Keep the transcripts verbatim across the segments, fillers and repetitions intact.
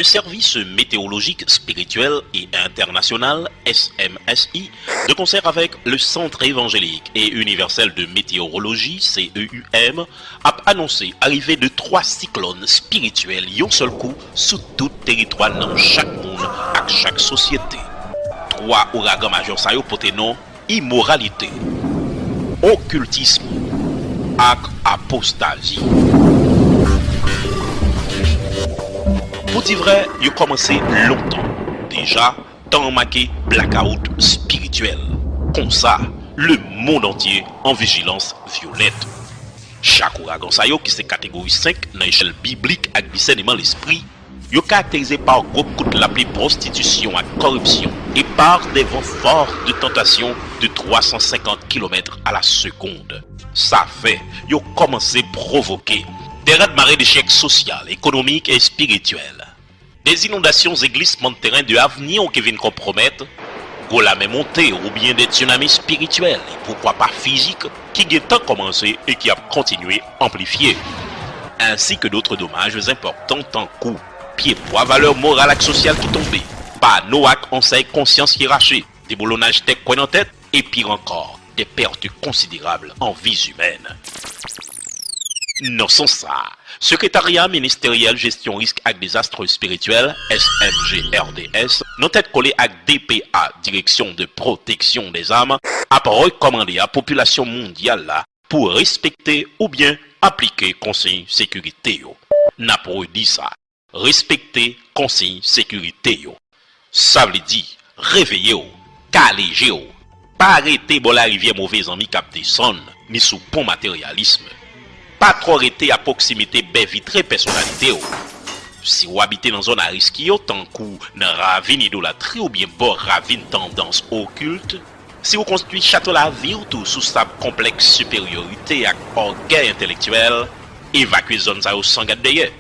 Le Service météorologique spirituel et international, S M S I, de concert avec le Centre évangélique et universel de météorologie, C E U M, ap anonse arive de twa siklòn espirityèl yon sèl kou sou tout teritwa nan chak moun ak chak sosyete. Twa ouragan majè sa yo pote non imoralite, okiltism ak apostazi. Pou di vrè, yo kòmanse lontan. Deja, tan an make blakawout espirityèl. Konsa, le monde entier an vijilans vyolèt. Chak ouragan sa yo, ki se kategori senk nan echèl biblik ak disèneman lespri, yo karakterize pa gwo kout lapli pwostitisyon ak kòripsyon e par des vents forts de tentation de twa san senkant kilomèt a la segonn. Sa fè, yo kòmanse pwovoke de raz mare dechèk sosyal, ekonomik e espirityèl. Des inondations et glissements de terrain de avni ki vin konpwomèt, gwo lamè monte oubyen de tsunami espirityèl e poukwa pa fizik ki gentan kòmanse e ki ap kontinye anplifye. Ainsi que d'autres dommages importants tankou pyebwa valè moral ak sosyal ki tonbe, pano ak ansèy konsyans ki rache, deboulonnaj tèt kwè nan tèt, e pire encore, des pertes considérables en vies humaines. Nan sans sa, Sekretarya Ministeryèl Jesyon Risk ak Dezas Espirityèl, S M G R D S, nan tèt kole ak D P A, Direction de Protection des Armes, ap rekòmande a popilasyon mondyal la pou respekte oubyen aplike konsiy sekirite yo. N ap redi sa, respekte konsiy sekirite yo. Sa vle di, reveye w, kale je w, pa rete bò larivyè move zanmi k ap desann, ni sou pon materyalism. Pa twò rete a pwoksimite bè vitre pèsonalite w. Si w abite nan zòn a risk yo, tankou nan ravin idolatri oubyen bò ravin tandans okilt, si w konstwi chato lavi w tou sou sab konplèks siperyorite ak ògèy entèlektyèl, evakye zòn sa yo san gad dèyè.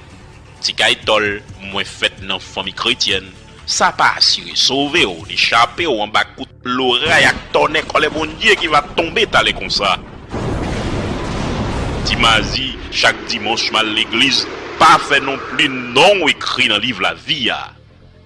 Ti kay tòl, mwen fèt nan fanmi kretyèn, sa pa asire sove w ni chape w anba kout loray ak tònè kòlè Bondye ki va tonbe talè konsa. Ti mazi, chak dimanch m al legliz, pa fè nonpli non w ekri nan liv lavi a.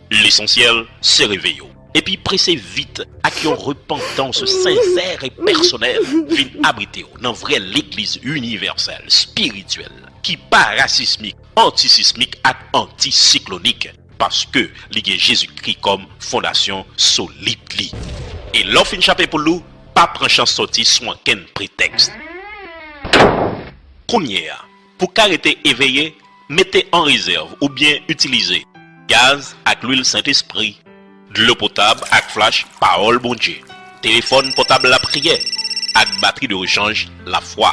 Lesansyèl, se reveye w. Epi prese vit ak yon repantans sensè e pèsonèl, vin abrite w nan vrè legliz inivèsèl, espirityèl, ki pa rasismik, antisismik ak antisiklonik, paske li gen Jezikri kòm fondasyon solid li. E lè w fin chape poul ou, pa pran chans sòti sou ankenn pretèks. Kounye a, pou ka rete eveye, mete an rezèv oubyen itilize gaz ak lwil Sentespri, dlo potab ak flach Pawòl Bondye, telefòn pòtab lapriyè, ak batri de rechanj lafwa.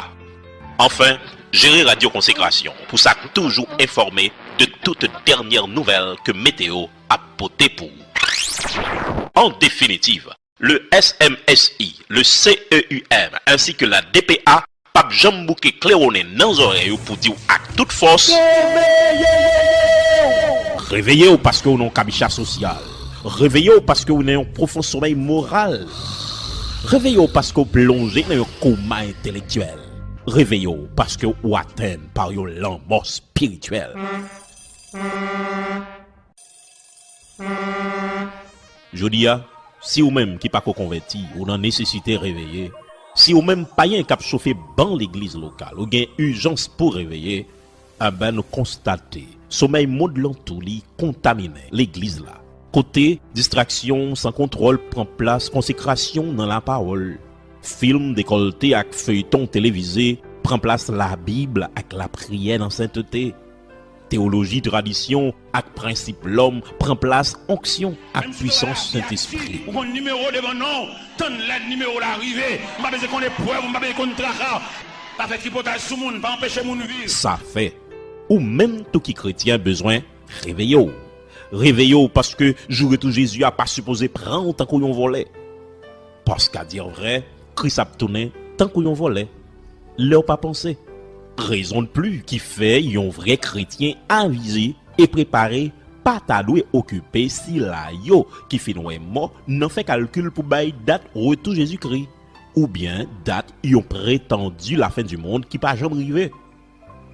Anfen, jere radyo konsekrasyon pou sa k toujou enfòme de tout dènyè nouvèl ke meteo ap pote pou ou. An definitiv, le S M S I, le C E U M, ainsi que la D P A p ap janm bouke klewonnen nan zòrèy ou pou di w ak tout fòs: Reveye w paske w nan yon kabicha sosyal. Reveye w paske w nan yon pwofon somèy moral. Reveye w paske w plonje nan yon koma entelektyèl. Reveye w paske w atenn pa yon lanmò espirityèl. Jodi a, si ou menm ki pako konvèti, ou nan nesesite reveye, si ou menm payen k ap chofe ban legliz lokal, ou gen ijans pou reveye, enben nou konstate somèy mond lan tou li kontaminen legliz la. Kote distraksyon san kontwòl pran plas konsekrasyon nan lapawòl, fim dekòlte ak feyton televize pran plas Labib ak lapriyè nan sentete. Teyoloji tradisyon ak prensip lòm pran plas onksyon ak pwisans Sentespri. Ou konn nimewo devan non, tann lè nimewo la rive. M pa bezwen konn eprèv, m pa bezwen konn traka. Pa fè tripotaj sou moun, pa anpeche moun viv. Sa fè, ou menm tou ki kretyen bezwen reveye w. Reveye w paske jou retou Jezi a pa sipoze pran w tankou yon vòlè. Paske, a dire vrè, Kris ap tounen tankou yon vòlè, lè w pa panse. Rezon de pli ki fè yon vrè kretyen avize e prepare pa ta dwe okipe sila yo ki fin wè mò nan fè kalkil pou bay dat retou Jezikri, oubyen dat yon pretandi lafen di mond ki pa janm rive.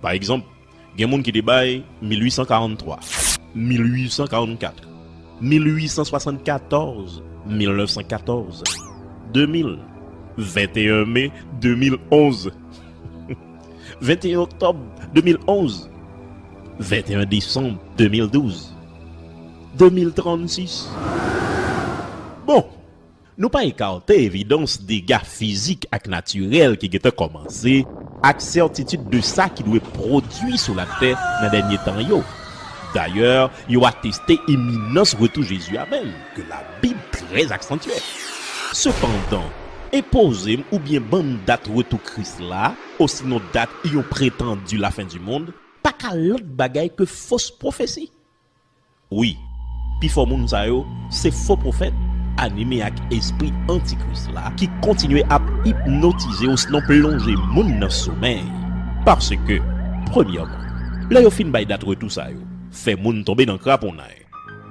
Pa egzanp, gen moun ki te bay mil uit san karant twa. mil uit san karannkat, mil uit san swasannkatòz, mil nèf san katòz, de mil, venteyen me de mil onz, venteyen oktòb de mil onz, venteyen desanm de mil douz, de mil trannsis. Bon, nou pa ekate evidans dega fizik ak natirèl ki gentan kòmanse, ak sètitid de sa ki dwe pwodui sou latè nan dènye tan yo. Dayè, yo ateste iminans retou Jezi a menm, ke Labib trè aksantye. Sepandan, enpoze m oubyen ban m dat retou Kris la, osinon dat yon pretandi lafen di mond, pa ka lòt bagay ke fos pwofesi. Wi, pifò moun sa yo se fo pwofèt, anime ak espri antikris la, ki kontinye ap ipnotize osinon plonje moun nan somèy. Paske, premyèman, lè yo fin bay dat retou sa yo, fè moun tonbe nan kraponnay.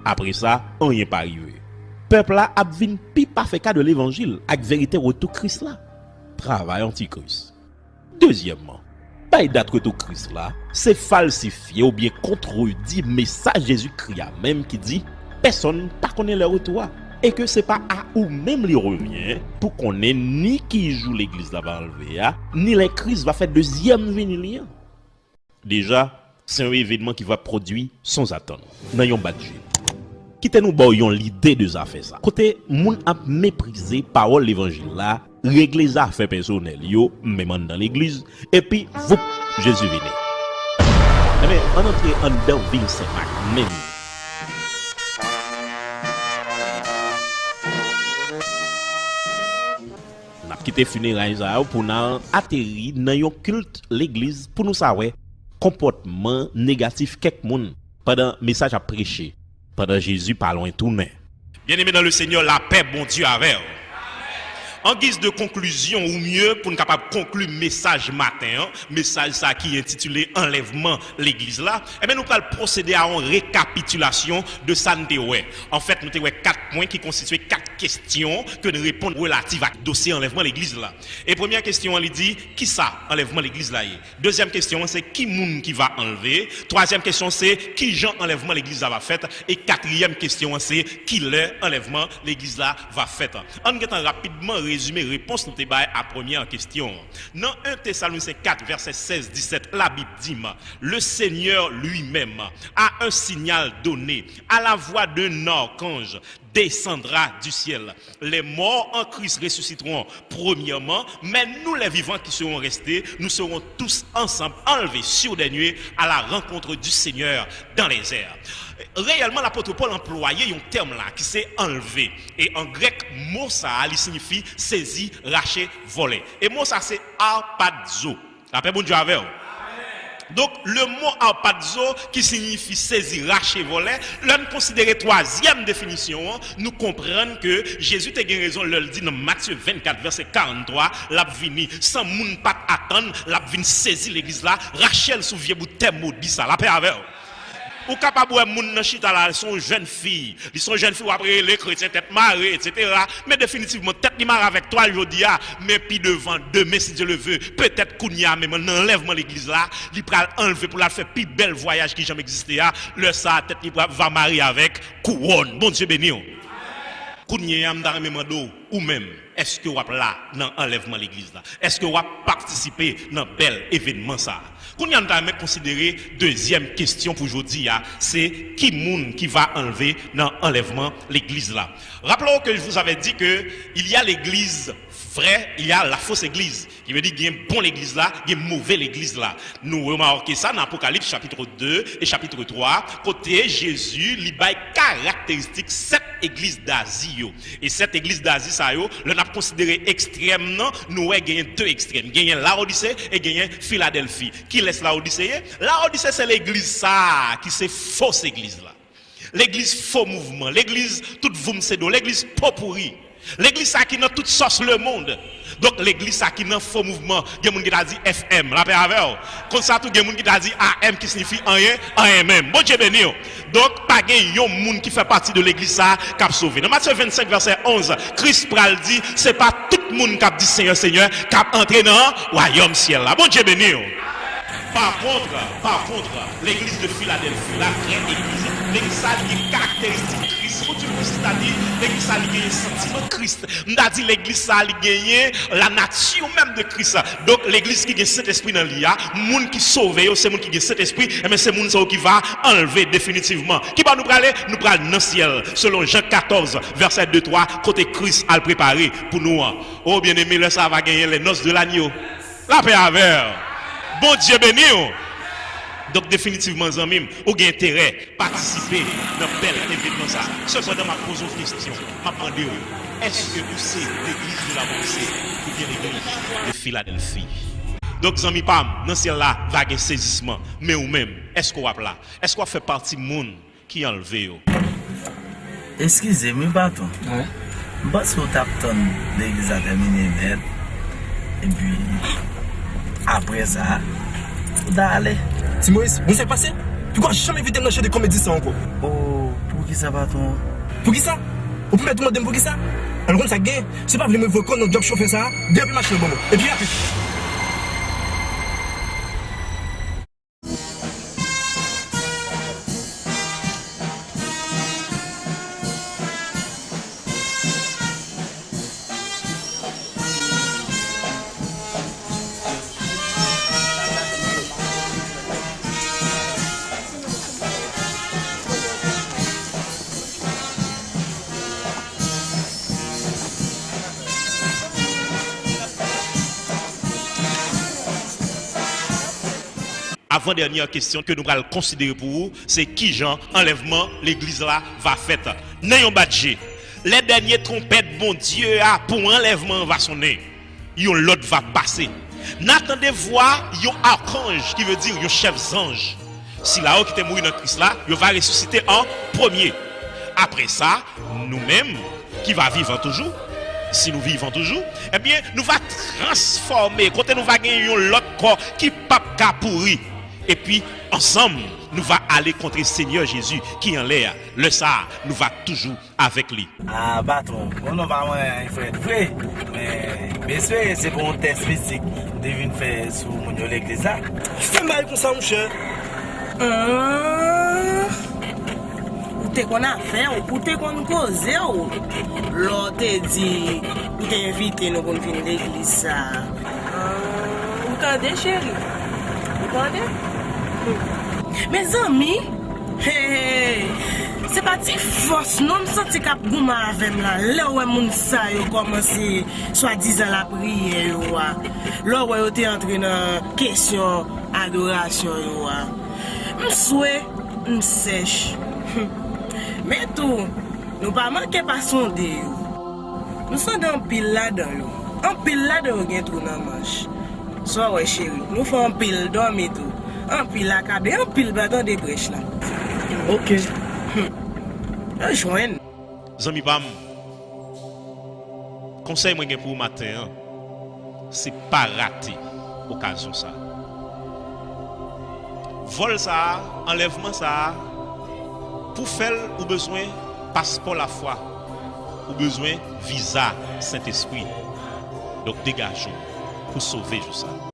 Apre sa, anyen pa rive. Pèp la ap vin pi pa fè ka de levanjil ak verite retou Kris la. Travay antikris. Dezyèmman, bay dat retou Kris la, se falsifye oubyen kontredi mesaj Jezikri a menm ki di, pèsonn pa konnen lè retou a, e ke se pa a ou menm li revyen pou konnen ni ki jou legliz la va anlve a, ni lè Kris va fè dezyèm vini li an. Deja, se yon evenman ki va pwodui sanzatann, nan yon bat je. Kite nou ba w yon lide de zafè sa. Kote moun ap meprize pawòl levanjil la, regle zafè pèsonèl yo, menm anndan legliz, epi, voup, Jezi vini. Enben, ann antre anndan vil Sen Mak menm. N ap kite fineray sa yo pou n al ateri nan yon kilt legliz pou nou sa wè konpòtman negatif kèk moun pandan mesaj ap preche, pandan Jezi pa lwen tounen. Bien-aimé dans le Seigneur, lapè Bondye avè w. An giz de konklizyon, ou mye pou n kapab konkli mesaj maten an, mesaj sa ki entitile Anlèvman Legliz la, enben, nou pral pwosede a yon rekapitilasyon de sa n te wè. Anfèt, nou te wè kat pwen ki konstitye kat kestyon ke n reponn relativ ak dosye anlèvman legliz la. E premyè kestyon an, li di, kisa anlèvman legliz la ye? Dezyèm kestyon an, se ki moun ki va anlve? Twazyèm kestyon, se ki jan anlèvman legliz la va fèt? E katriyèm kestyon an, se ki lè anlèvman legliz la va fèt? Ann gentan rapidman rezime repons nou te bay a premyè kestyon an. Nan en Thessaloniciens quatre, verset seize, dix-sept, la Bible dit, le Seigneur lui-même, à un signal donné, à la voix d'un archange, descendra du ciel. Les morts en Christ ressusciteront premièrement, mais nous, les vivants qui serons restés, nous serons tous ensemble enlevés sur des nuées à la rencontre du Seigneur dans les airs. Reyèlman, lapot Pòl anplwaye yon tèm la ki se anlve. E an grèk, mo sa a, li siyifi sezi, rache, vòlè. E mo sa se harpazo. Lapè Bondye avè w. Donk, le mo harpazo, ki siyifi sezi, rache, vòlè, lè n konsidere twazyèm definisyon an, nou konprann ke Jezi te gen rezon lè l di nan Matye vennkat, vèsè karanntwa, l ap vini. San moun pa t atann, l ap vin sezi legliz la, rache l sou vye bout tè modi sa. Lapè avè w. Ou kapab wè moun nan chita la, se yon jèn fi. Li se yon jèn fi w ap rele kretyen tèt mare, etsetera. Men definitivman, tèt li mare avèk twal jodi a, men pi devan, demen, si Dye le ve, petèt kounye a menm, nan anlèvman legliz la, li pral anlve pou l al fè pi bèl vwayaj ki janm egziste a. Lè sa a, tèt li pral, va mare avèk kouwòn. Bondye beni w. Kounye a, m ta renmen mande w, ou menm, èske w ap la nan anlèvman legliz la? Èske w ap patisipe nan bèl evènman sa a? Kounye a, nou ta renmen konsidere dezyèm kestyon pou jodi a, se ki moun ki va anlve nan anlèvman legliz la? Rappelons que je vous avais dit que il y a l'église vraie, il y a la fausse église. Ki vle di gen bon legliz la, gen move legliz la. Nou remake sa nan Apokalips chapit de e chapit twa, kote Jezi li bay karakteristik sèt egliz Dazi yo. E sèt egliz Dazi sa yo, lè n ap konsidere ekstrèm nan, nou wè genyen de ekstrèm. Genyen Laodise e genyen Filadèlfi. Kilès Laodise ye? Laodise se legliz sa a ki se fos egliz la. Legliz fo mouvman, legliz tout voum se do, legliz po pouri. Legliz sa ki nan tout sòs lemonn. Donk, legliz sa ki nan fo mouvman, gen moun ki ta di F M, lapè avè w. Konsa tou, gen moun ki ta di A M, ki siyifi anyen, anyen menm. Bondye beni w. Donk, pa gen yon moun ki fè pati de legliz sa k ap sove. Nan Matye vennsenk, vèsè onz, Kris pral di, se pa tout moun k ap di Senyè, Senyè, k ap antre nan wayòm syèl la. Bondye beni w. Pa kont, pa kont, legliz de Filadèlfi la, vrè egliz Legliz sa li gen karakteristik Kris. Fouti pou sitadi, legliz sa li genyen santiman Kris. M ta di legliz sa li genyen lanati menm de Kris. Donk, legliz ki gen Sentespri nan li a, moun ki sove yo, se moun ki gen Sentespri, enben se moun sa yo ki va anlve definitivman. Ki bò nou prale? Nou pral nan syèl, selon Jan katòz, vèsè de, twa, kote Kris al prepare pou nou an. O byeneme, lè sa a va genyen les noces de l'agneau. Lapè avè w. Bondye beni w. Donk, definitivman, zanmi m, ou gen enterè patisipe nan bèl evenman sa. Sepandan, m ap poze w kesyon. M ap mande w, èske ou se legliz de la Bonte oubyen legliz de Filadèlfi? Donk, zanmi pa m, nan syèl la, va gen sezisman. Men ou menm, èske w ap la? Èske w ap fè pati moun ki anlve yo? Eskize m, wi, patwon. Wi. M panse w t ap tann legliz la tèmine nèt. Epi, apre sa, ou ta ale. Ti Moyiz, ou sa k pase? Piga w janm envite m nan jan de komedi sa ankò. O, poukisa, patwon? Poukisa? Ou pwomèt ou mande m poukisa? Alò, konn sa k gen? Si w pa vle m revoke w nan djòb chofè sa a, depi machin nan ban mwen. Epi rapid. Avan dènyè kesyon ke nou pral konsidere pou ou, se kijan anlèvman legliz la va fèt. Nan yon bat je, lè dènye twonpèt Bondye a pou anlèvman an va sonnen, yon lòd va pase. N a tande vwa yon akanj, ki vle di yon chèf zanj. Sila yo ki te mouri nan Kris la, yo va resisite an premye. Apre sa, nou menm, ki va vivan toujou, si nou vivan toujou, ebyen, nou va transfòme, kote nou va gen yon lòt kò ki p ap ka pouri. Epi, ansanm, nou va ale kontre Senyè Jezi ki anlè a. Lè sa a, nou va toujou avèk li. A, patwon, bon, non pa mwen, frè, vre. Men, m espere se pa yon tès mistik ou te vin fè sou moun yo legliz la. Fè m bagay konsa, monchè. Ahn, ou te konn afè w, ou te konn koze w. Lè w te di ou te envite nou pou n vin legliz sa a. Ahn, ou tande, cheri? Ou tande? Mezanmi, hey, hey, se pa ti fòs non m santi k ap goumen avè m la. Lè w wè moun sa yo kòmanse swadizan lapriyè yo a, lè w wè yo te antre nan kesyon adorasyon yo a, m swe, m sèch. Men tou, nou pa manke pa sonde yo. Nou sonde anpil ladan yo. Anpil ladan yo gen twou nan manch. Sa w wè, cheri, nou fè anpil dòmi tou. Anpil akabe, anpil pa tande prèch la. Oke. Hum. Yo jwenn. Zanmi pa m, konsèy mwen gen pou ou maten an, se pa rate okazyon sa a. Vòl sa a, anlèvman sa a, pou fè l, ou bezwen paspò lafwa, ou bezwen viza Sentespri. Donk, degaje w pou sove jou sa a.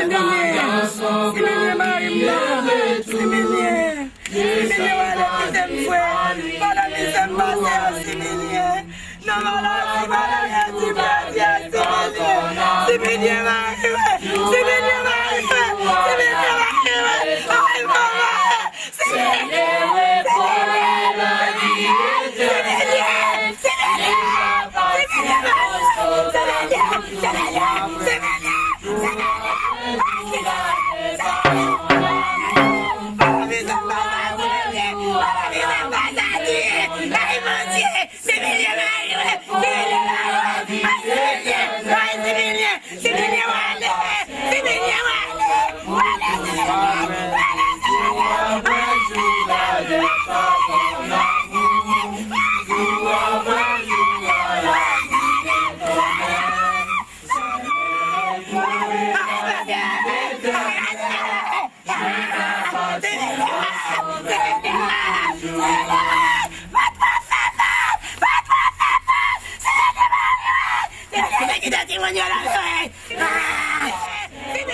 Similye, Similye, mari m nan, Similye, Similye, w ale kite m, frè, w ale kite m pase a, Similye. Non, maladi, maladi, Similye, Similye, mari mwen, Similye, mari mwen, Similye, mari mwen, ay, manman. Sibilye, w ale! Sibilye, w ale! W ale, Sibilye! W ale, Sibilye! W ale, Sibilye!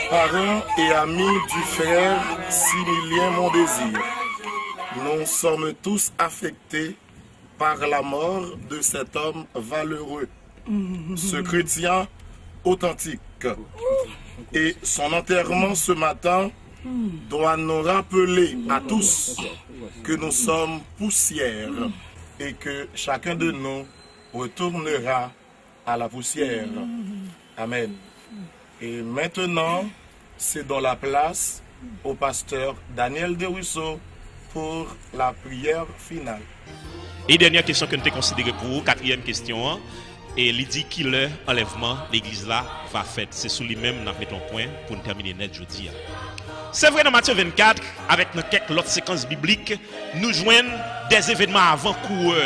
Pardon? et ami du frère Similien Mondésir. Nous sommes tous affectés par la mort de cet homme valeureux, ce chrétien authentique. Et son enterrement ce matin doit nous rappeler à tous que nous sommes poussière et que chacun de nous retournera à la poussière. Amen. Et maintenant, cédons la place au pasteur Daniel Desruisseaux pour la prière finale. E dènyè kesyon ke n te konsidere pou ou, katriyèm kesyon an, e li di: "Kilè anlèvman legliz la va fèt?" Se sou li menm n ap met yon pwen pou n tèmine nèt jodi a. Se vre, nan Matye vennkat, avèk nan kèk lòt sekans biblik, nou jwenn dè evènman avan kouwè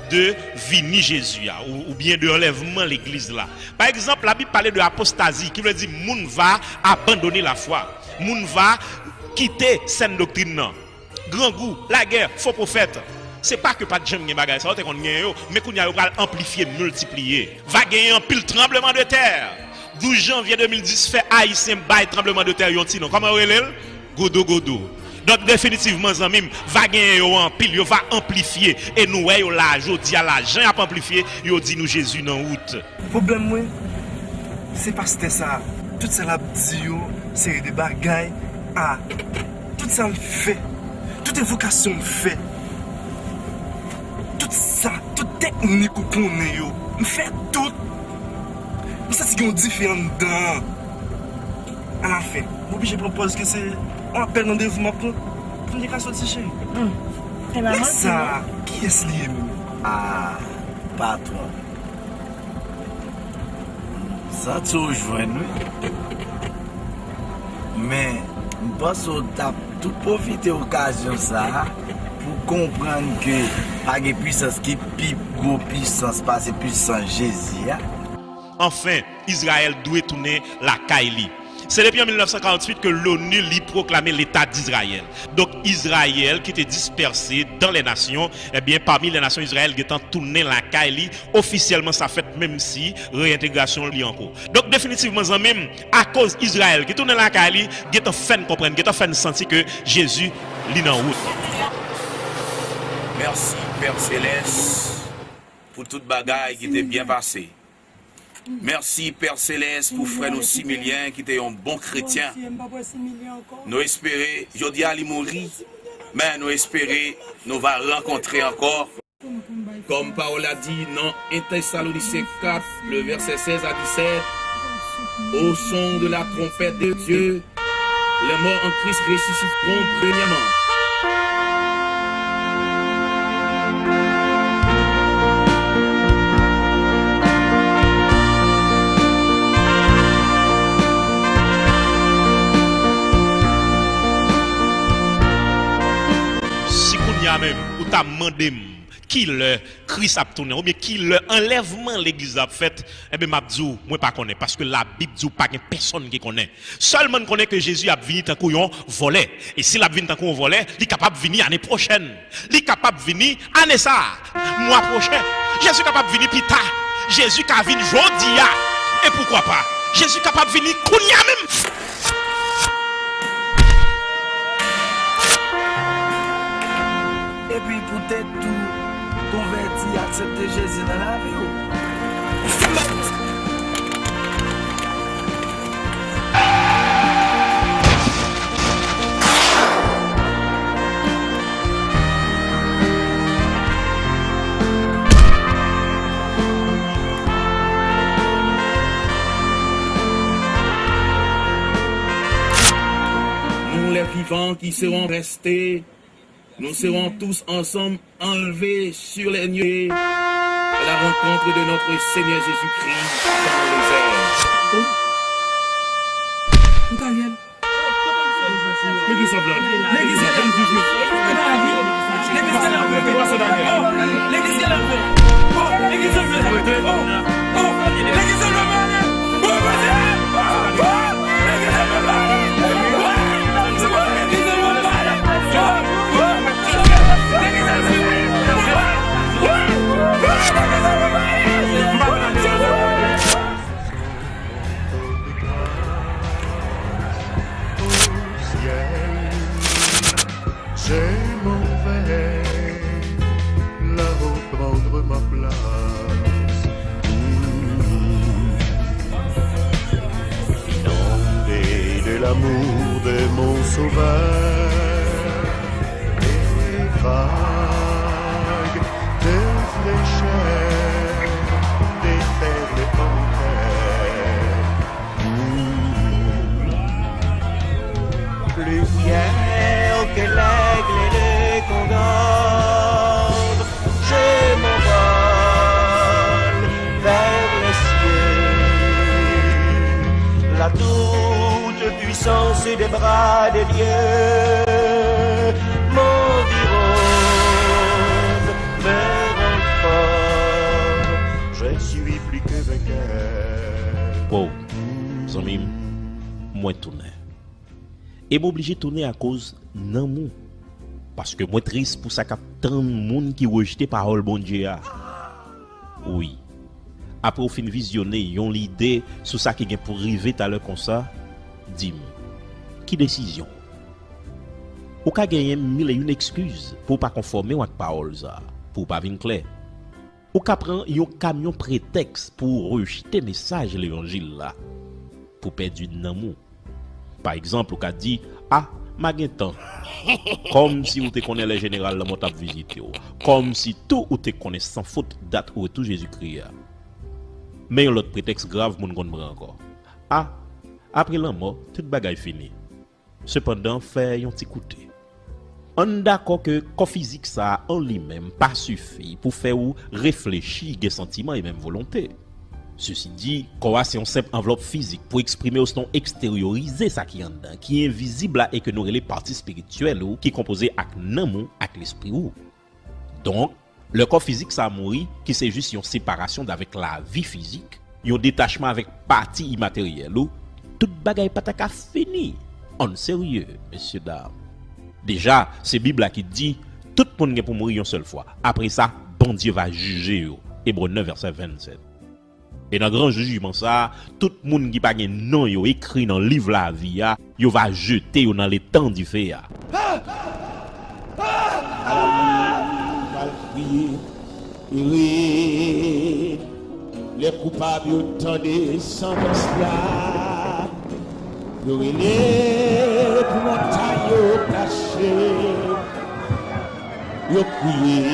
de vini Jezi a, ou, oubyen de anlèvman legliz la. Pa egzanp, Labib pale de apostazi, ki vle di moun va abandone lafwa, moun va kite sèn doktrin nan. Grangou, lagè, fo pwofèt. Se pa ke pa t janm gen bagay sa yo, te konn gen yo, men kounye a yo pral anplifye, miltipliye. Va genyen anpil tranbleman de tè. Douz janvye de mil dis fè Ayisyen bay tranbleman de tè yon ti non. Kòman yo rele l? Godo godo. Donk, definitivman, zanmi m, va genyen yo anpil, yo va anplifye. E nou wè yo la, jodi a la, jan y ap anplifye, yo di nou Jezi nan wout. Pwoblèm mwen, se pastè sa a. Tout sa l ap di yo, seri de bagay a. Tout sa l fè, tout envokasyon l fè, tout sa, tout teknik ou konnen yo, m fè tout. M santi gen yon dife anndan an. Alafen, m oblije pran pòz ke se yon apèl randevou m ap pran pou m te ka soti, cheri. Hmm. Se pa manti, non. Nèg sa a, kiyès li ye menm? Ah, patwon. M santi w jwenn, wi. Men, m panse w t ap tou pwofite okazyon sa a pou konprann ke pa gen pwisans ki pi gwo pwisans pase pwisans Jezi a. Anfen, Izrayèl dwe tounen lakay li. Se depi an mil nèf san karanntuit ke l'ONU li pwoklame Leta d'Izrayèl. Donk, Izrayèl ki te dispèse dans les nations, ebyen, pami les nations, Izrayèl gentan tounen lakay li. Ofisyèlman, sa fèt menm si reyentegrasyon li an kou. Donk, definitivman, zanmi m, akoz Izrayèl ki tounen lakay li, gentan fè n konprann, gentan fè n santi ke Jezi, li nan wout. Mèsi, Pè Selès, pou tout bagay ki te byen pase. Mèsi, Pè Selès, pou frè nou Similyen ki te yon bon kretyen. Nou espere, jodi a li mouri, men nou espere nou va rankontre ankò. Kòm pawòl la di nan en Tesalonisyen kat, le vèsè sèz a disèt, au son de la trompette de Dieu, les morts en Christ ressusciteront premièrement. Si kounye a menm, ou ta mande m, kilè Kris ap tounen, oubyen kilè anlèvman legliz la ap fèt, enben, m ap di w, mwen pa konnen, paske Labib di w pa gen pèsonn ki konnen. Sèlman n konnen ke Jezi ap vini tankou yon vòlè. E si l ap vini tankou yon vòlè, li kapab vini ane pwochèn. Li kapab vini ane sa a, mwa pwochen. Jezi kapab vini pi ta. Jezi ka vin jodi a. E poukwa pa? Jezi kapab vini kounye a menm. Epi poutèt tou, konvèti, aksepte Jezi nan lavi w. Nous, les vivants qui serons restés, nous serons tous ensemble enlevés sur les nuées à la rencontre de notre Seigneur Jésus-Christ dans les airs. Legliz la. Legliz la. Legliz la. Legliz la. Legliz la. Legliz la. L'amour de mon sauveur, des vagues de fraîcheur, des perles en terre. Plus fier que l'aigle et le condor, je m'envole vers les cieux. La toute-puissance des bras de Dieu m'environne, me renforce. Je suis plus que vainqueur. Wow, zanmi m, mwen tounen. E m oblije tounen akoz nanm ou. Paske mwen tris pou sa k ap tann moun ki rejte pawòl Bondye a. Wi. Apre w fin vizyone yon lide sou sa ki gen pou rive talè konsa, di m, ki desizyon w? Ou ka genyen mil e yon ekskiz pou w pa konfòme w ak pawòl sa a, pou w pa vin klè. Ou ka pran yon kamyon pretèks pou w rejte mesaj levanjil la, pou pèdi nanm ou. Pa egzanp, ou ka di, "A, m a gen tan." Kòmsi ou te konnen lè jeneral lanmò t ap vizite w. Kòmsi tou ou te konnen san fot dat retou Jezikri a. Men yon lòt pretèks grav moun konn pran ankò. "A, apre lanmò, tout bagay fini." Sepandan, fè yon ti koute. Ann dakò ke kò fizik sa a an li menm pa sifi pou fè w reflechi, gen santiman e menm volonte. Sesi di, kò a se yon senp anvlòp fizik pou eksprime osnon eksteryorize sa ki anndan, ki envizib la e ke nou rele pati espirityèl ou, ki konpoze ak nanm ou, ak lespri ou. Donk, lè kò fizik sa a mouri, ki se jis yon separasyon d avèk lavi fizik, yon detachman avèk pati imateryèl ou, tout bagay pa ta ka fini. Ann serye, mesye dam. Deja, se Bib la ki di, tout moun gen pou mouri yon sèl fwa. Apre sa, Bondye va jije yo. Ebre nèf, vèsè vennsèt. E nan gran jijman sa a, tout moun ki pa gen non yo ekri nan liv lavi a, yo va jete yo nan letan dife a. Al kriye, ere, lè koupab yo tande santans la, yo rele pou montay yo kache, yo kriye,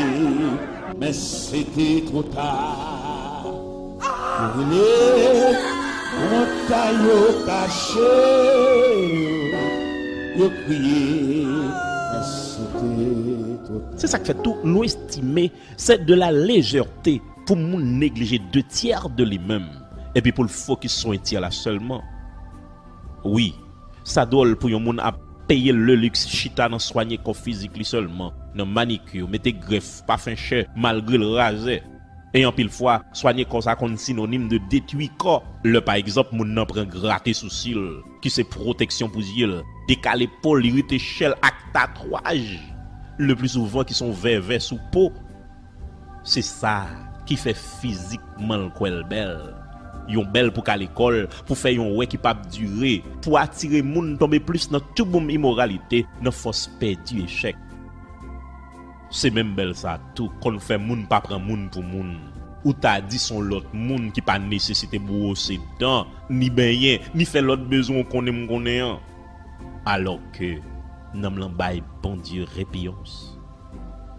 men se te twò ta. Yo rele, montay yo kache, yo kriye, men se te twò ta. Se sa k fè tou nou estime se de la lejète pou moun neglije de tyè de li menm, epi pou l fokis sou en tyè la sèlman. Wi, sa dwòl pou yon moun ap peye leliks chita nan swanye kò fizik li sèlman, nan manikir, mete grèf, pafen chè, malgre l razè. E anpil fwa, swanye kò sa konn sinonim de detwi kò. Lè pa egzanp moun nan pran grate sousi l, ki se pwoteksyon pou zye l, dekale po l, irite chè l ak tatwaj, le pli souvan ki se yon vèvè sou po. Se sa ki fè fizikman l kwè l bèl. Yon bèl pou kale kò l, pou fè yon wè ki p ap dire, pou atire moun tonbe plis nan tchouboum imoralite, nan fòs pèdi echèk. Se menm bèl sa tou konn fè moun pa pran moun pou moun. Ou ta di se yon lòt moun ki pa nesesite bwose dan, ni benyen, ni fè lòt bezwen w konnen m konnen an. Alòske nanm lan bay Bondye repiyans.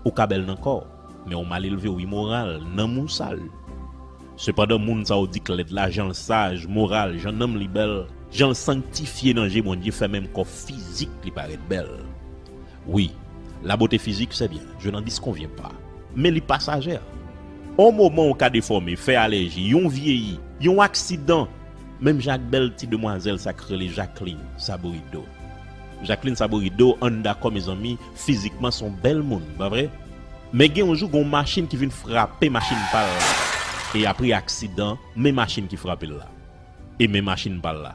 Ou ka bèl nan kò w, men w malelve, w imoral, nanm ou sal. Sepandan, moun sa yo di k lèd la, jan l saj, moral, jan nanm li bèl, jan l sanktifye nan je Bondye, fè menm kò fizik li parèt bèl. Wi, la beauté physique, c'est bien, je n'en disconviens pas. Men li pasajè. On moman ou ka defòme, fè alèji, yon vyeyi, yon aksidan. Menm jan ak bèl ti demwazèl sa k rele Jacqueline Saborido. Jacqueline Saborido, ann dakò, mezanmi, fizikman se yon bèl moun, pa vre? Men gen yon jou, gen yon machin ki vin frape machin pa l la. E apre aksidan, men machin ki frape l la. E men machin pa l la.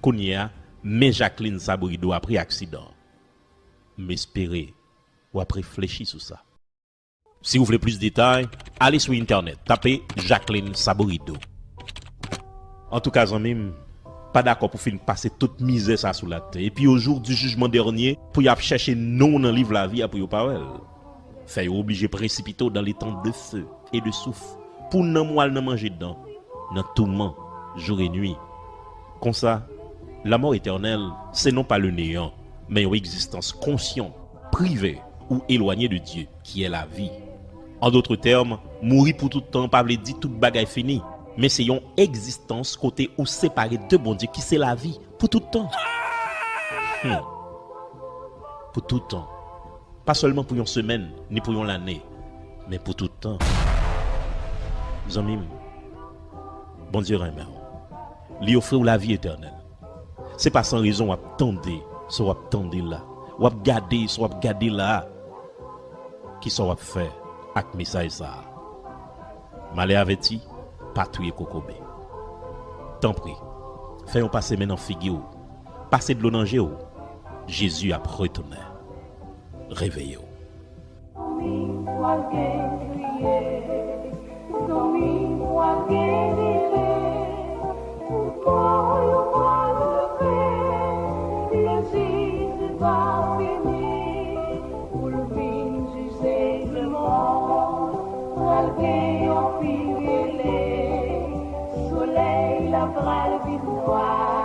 Kounye a, men Jacqueline Saborido apre aksidan. M espere w ap reflechi sou sa. Si w vle plis detay, ale sou entènèt, tape Jacqueline Saborido. Antouka, zanmi m, pa dakò pou fin pase tout mizè sa sou latè, epi au jour du jugement dernier, pou y ap chèche non w nan liv lavi a pou yo pa wè l. Fè yo oblije presipite w dans l'étang de feu et de soufre, pou nanm w al nan manje dan, nan touman, jou e nwi. Konsa, La mort éternelle, c'est non pas le néant, mais une existence consciente, privée ou éloignée de Dieu, qui est la vie. En d'autres termes, mouri pou tout tan pa vle di tout bagay fini, men se yon egzistans kote ou separe de Bondye ki se lavi pou tout tan. Hmm. Pou tout tan. Pa sèlman pou yon semèn, ni pou yon lane, men pou tout tan. Zanmi m, Bondye renmen w. Li ofri w lavi etènèl. Se pa san rezon w ap tande sa w ap tande la, w ap gade sa w ap gade la a. Kisa w ap fè ak mesaj sa a? Malè avèti, pa touye kokobe. Tanpri, fè yon pase men nan figi w, pase dlo nan je w. Jezi ap retounen. Reveye w. Zanmi, pral gen kriye. Zanmi, pral gen rele. Pou kò yo pral leve. Lè Jezi va vini, pou l vin jije lemonn, pral gen yon pi rele. Solèy la pral vin nwa.